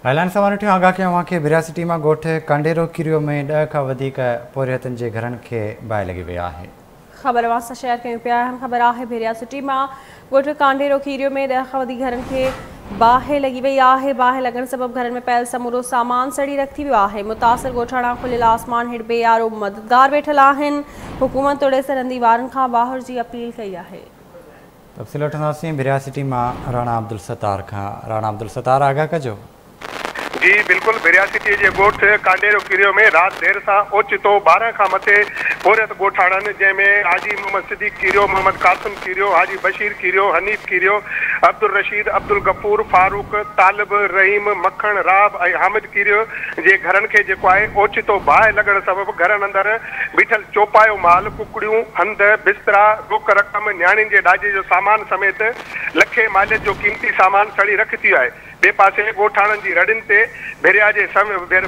Headlines اوهان ڏٺيون، آگاهه ڪيون اوهان کي ڀريا سٽي مان ڳوٺ ڪانڊيرو ڪيريو ۾ 10 کان وڌيڪ پورهيتن جي گهرن کي باهه لڳي وئي آهي. خبر اوهان سان شيئر ڪيون پيا، اهم خبر آهي ڀريا سٽي مان ڳوٺ ڪانڊيرو کيريو ۾ 10 کان وڌيڪ گهرن کي باهه لڳي وئي آهي. باهه لڳڻ سبب گهرن ۾ پيل سمورو سامان سڙي رک ٿي ويو آهي. متاثر ڳوٺاڻا کليل آسمان هيٺ بي يارو مددگار ويٺل آهن. حڪومت توڙي سرندي وارن کان واهر جي اپيل ڪئي آهي. تفصيل وٺنداسين ڀريا سٽي مان راڻا عبدالستار کان. راڻا عبدالستار آگاهه ڪجو. جي بلڪل ڀريا سٽي جي ڳوٺ ڪانڊيرو ڪيريو ۾ رات دير سان اوچتو 12 کان مٿي پورهيت ڳوٺاڻن جنهن ۾ حاجي محمد صديق ڪيريو، محمد قاسم ڪيريو، حاجي بشير ڪيريو، حنيف ڪيريو، عبدالرشيد، عبدالغفور، فاروق، طالب، رحيم، مکڻ، راهب ۽ حامد ڪيريو جي گهرن کي جيڪو آهي اوچتو باهه لڳڻ سبب گهرن اندر بيٺل چوپايو مال، ڪڪڙيون، هنڌ، بسترا، روڪ رقم، نياڻين جي ڏاجي جو سامان سميت لکين ماليت جو قيمتي سامان سڙي رک ٿي ويو آهي. ٻئي پاسي ڳوٺاڻن جي رڙين تي ڀريا جي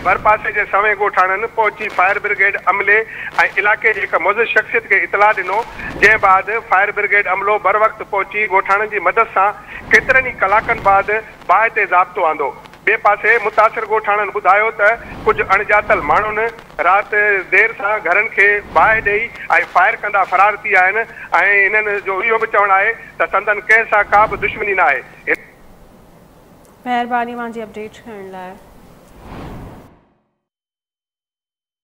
ڀرپاسي جي سوين ڳوٺاڻن پهچي فائر برگيڊ عملي ۽ علائقي جي هڪ معزز شخصيت کي اطلاع ڏنو، جنهن بعد فائر برگيڊ عملو بروقت پهچي ڳوٺاڻن جي مدد سان ڪيترن ئي ڪلاڪن بعد باهه تي ضابطو آندو. ٻئي پاسي متاثر ڳوٺاڻن ٻڌايو ته ڪجهه اڻڄاتل ماڻهن رات دير سان گهرن کي باهه ڏئي ۽ فائر ڪندا فرار ٿي ويا آهن ۽ هنن جو اهو به چوڻ آهي ته سندن ڪنهن سان ڪا به دشمني ناهي. مهرباني اوهان جي اپڊيٽ ڪرڻ لاء.